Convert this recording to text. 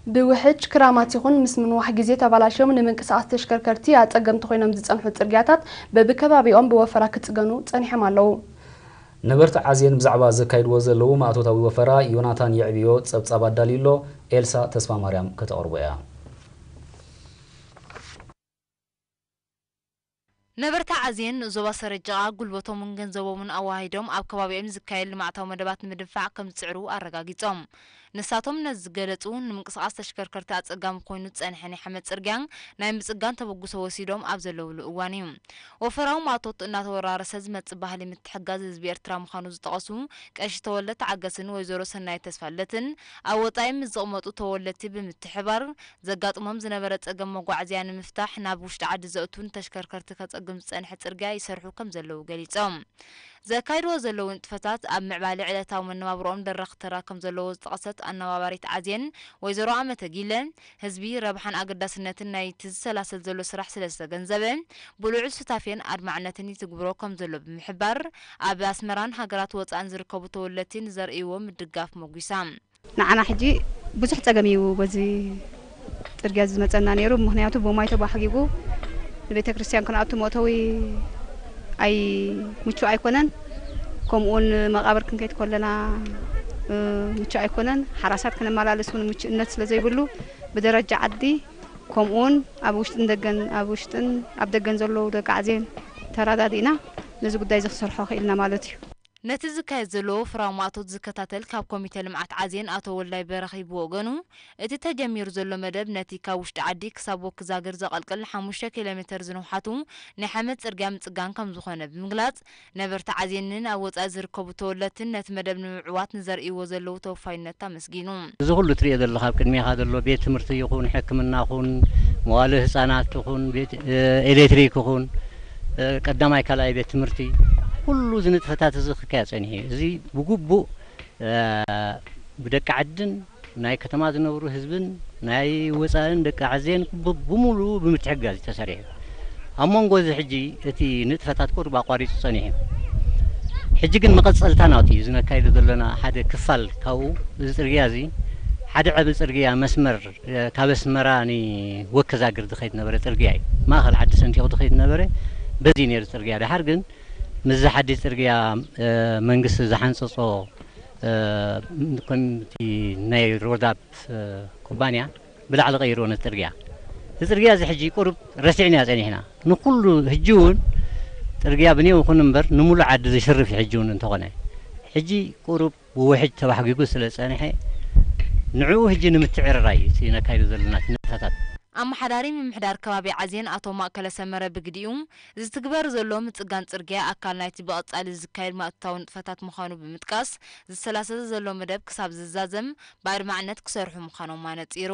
ብውሕጅ ክራማት ይኹን ምስ ምንዋሕ ግዜ ተባላሽዮም ንምንቅስቓስ ተሽከርከርቲ ኣጸገምቲ ኮይኖም ዝጸንሑ ጽርግያታት በብከባቢኦም ብወፈራ ክጽገኑ ጸኒሖም ኣለዉ። ነበርቲ ዓዜን ብዛዕባ ዘካይድዎ ዘለዉ ማእቶታዊ ወፈራ ዮናታን የዕብዮ ጸብጻብ ኣዳልዩ ኣሎ፣ ኤልሳ ተስፋማርያም ከተቕርቦ እያ። ነበርቲ ዓዜን ዞባ ሰረጅቓ ጉልበቶምን ገንዘቦምን ኣዋሂዶም ኣብ ከባቢኦም ዝካየድ ልምዓታዊ መደባት ንምድንፋዕ ከም ዝፅዕሩ ኣረጋጊፆም። ንሳቶም ነዚ ዝገለፁ፣ ንምንቅስቓስ ተሽከርከርቲ ኣፀጋሚ ኮይኑ ዝፀንሐ ናይ ሓመድ ፅርግያን ናይ ምፅጋን ተበግሶ ወሲዶም ኣብ ዘለውሉ እዋን እዩ። ወፈራዊ ማእቶት እናተወራረሰ ዝመፅእ ባህሊ ምትሕጋዝ ህዝቢ ኤርትራ ምዃኑ ዝጠቐሱ ቀሺ ተወልደ ተዓገስን ወይዘሮ ሰናይት ተስፋለትን፣ ኣብ ወፃኢ ምስ ዝቕመጡ ተወለድቲ ብምትሕባር፣ ዘጋጥሞም ዝነበረ ፀገም መጓዓዝያ ንምፍታሕ ናብ ውሽጢ ዓዲ ዘእቱ ንተሽከርከርቲ ከፀግም ዝፀንሐ ፅርግያ ይሰርሑ ከም ዘለዉ ገሊፆም። ዘካይድዎ ዘለዉ ንጥፈታት ኣብ ምዕባለ ዕለታዊ መነባብርኦም ደራኺ ተራ ከም ዘለዎ ዝጠቐሰት ኣነባባሪት ዓዜን ወይዘሮ ኣመተ ጊለ፣ ህዝቢ ረብሓን ኣገዳስነትን ናይቲ ዝሰላሰል ዘሎ ስራሕ ስለ ዝተገንዘበ፣ ብልዑል ሱታፌን ኣድማዕነትን ይትግብሮ ከም ዘሎ ብምሕባር፣ ኣብ ኣስመራን ሃገራት ወፃእን ዝርከቡ ተወለድቲ ንዘርእይዎ ምድጋፍ ሞጒሳ። ንዓና ሕጂ ብዙሕ ጸገም እዩ በዚ ጽርግያ ዝመጸና ነይሩ። ምኽንያቱ ብማይ ተባሕጊጉ ንቤተ ክርስቲያን ክንኣቱ መእተዊ ኣይ ምቹእ ኣይኮነን። ከምኡውን መቓብር ክንከይድ ከለና ምቹእ ኣይኮነን። ሓራሳት ከነመላልስ እውን ምቹእነት ስለ ዘይብሉ ብደረጃ ዓዲ ከምኡውን ኣብ ውሽጥን ደገን ኣብ ውሽጥን ኣብ ደገን ዘለዉ ደቂ ዓዜን ተረዳዲእና ነዚ ጉዳይ እዚ ክሰርሖ ክኢልና ማለት እዩ። ነቲ ዝካየድ ዘሎ ወፍራዊ ማእቶት ዝከታተል ካብ ኮሚተ ልምዓት ዓዜን ኣቶ ወልዳይ በረኺ ብወገኑ፣ እቲ ተጀሚሩ ዘሎ መደብ ነቲ ካብ ውሽጢ ዓዲ ክሳብ ወኪዛግር ዘቐልቅል ሓሙሽተ ኪሎ ሜተር ዝንውሓቱ ናይ ሓመድ ጽርግያ ምጽጋን ከም ዝኾነ ብምግላጽ፣ ነበርቲ ዓዜንን ኣብ ወጻኢ ዝርከቡ ተወለድትን ነቲ መደብ ንምዕዋት ንዘርእይዎ ዘለዉ ተወፋይነት ኣመስጊኑ። እዚ ኩሉ ትሪኦ ዘለኻ ኣብ ቅድሜኻ ዘሎ ቤት ትምህርቲ ይኹን፣ ሕክምና ይኹን፣ መዋለ ህጻናት ይኹን፣ ኤሌክትሪክ ይኹን፣ ቀዳማይ ካልኣይ ቤት ትምህርቲ፣ ኩሉ እዚ ንጥፈታት እዚ ክካየድ ጸኒሑ እዩ። እዚ ብግቡእ ብደቂ ዓድን ናይ ከተማ ዝነብሩ ህዝብን ናይ ወፃእን ደቂ ዓዜን ብሙሉኡ ብምትሕግጋዝ እዩ ተሰሪሑ። ኣብ መንጎ እዚ ሕጂ እቲ ንጥፈታት ቁሩብ ኣቋሪፁ ፀኒሑ እዩ። ሕጂ ግን መቐፀልታ ናውቲ እዩ ዝነካይዶ ዘለና ሓደ ክፋል ካብኡ እዚ ፅርግያ እዚ ሓደ ዓቢ ፅርግያ መስመር ካብ ኣስመራ ንወከዛግር ዝኸይድ ነበረ ፅርግያ እዩ። ማእኸል ዓዲ ሰንጢቑ ዝኸይድ ነበረ በዚ ነይሩ ፅርግያ። ድሓር ግን ምስዚ ሓድሽ ፅርግያ መንግስቲ ዝሓንፀፆ ከምቲ ናይ ሮዳፕ ኩባንያ ብላዕሊ ቀይርዎ ነቲ ፅርግያ። እዚ ፅርግያ እዚ ሕጂ ቁሩብ ረሲዕናዮ ፀኒሕና። ንኩሉ ሕጂ እውን ፅርግያ ብንየው ይኹን እምበር ንሙሉእ ዓዲ ዝሽርፍ እዩ። ሕጂ እውን እንተኾነ ሕጂ ቁሩብ ብውሕጅ ተባሕጊጉ ስለ ዝፀንሐ ንዕኡ ሕጂ ንምትዕርራይ እዩ እቲ ነካይዶ ዘለና እቲ ንጥፈታት። ኣመሓዳሪ ምምሕዳር ከባቢ ዓዜን ኣቶ ማእከለ ሰመረ ብግዲኡ፣ ዝትግበር ዘሎ ምጽጋን ጽርግያ ኣካል ናይቲ ብቐጻሊ ዝካየድ ማእቶታዊ ንጥፈታት ምዃኑ ብምጥቃስ፣ ዝሰላሰል ዘሎ መደብ ክሳብ ዝዛዘም ብኣድማዕነት ክሰርሑ ምዃኖም ኣነጺሩ።